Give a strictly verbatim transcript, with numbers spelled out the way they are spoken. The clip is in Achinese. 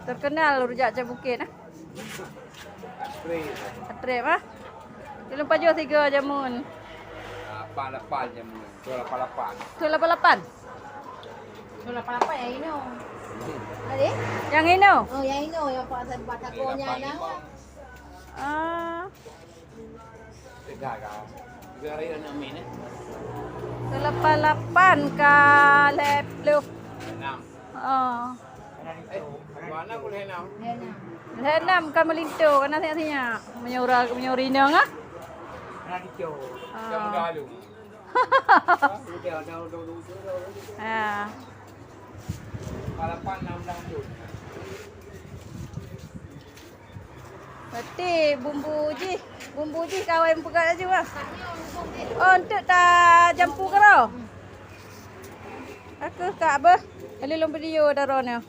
Terkenal rujak Cot Bukét, ah. Atrip, ah. Di lôn pajoh tiga jamun. Lapan lapan jamun. Dua lapan lapan. Dua lapan lapan? Dua lapan lapan nyang inoe. Ade? Nyang inoe? Oh, nyang inoe, nyang pak, pak takonya nyang. Ah. Tiga ka. Tiga hari anak min, eh? Dua lapan lapan ka lhèe plôh. Enam. Oh. Eh, mana boleh enam? Lhèe nam ka meulinto, kana sinyak-sinyak. Meunyoe ura-, meunyoe rinong ah. Ah. Muda lu. Ha. Berarti bumbu jih, bumbu jih ka awai meupeugah laju ah. Oh, untuk tajampu keudroe. Aku ka beuh, lôn video droeneuh.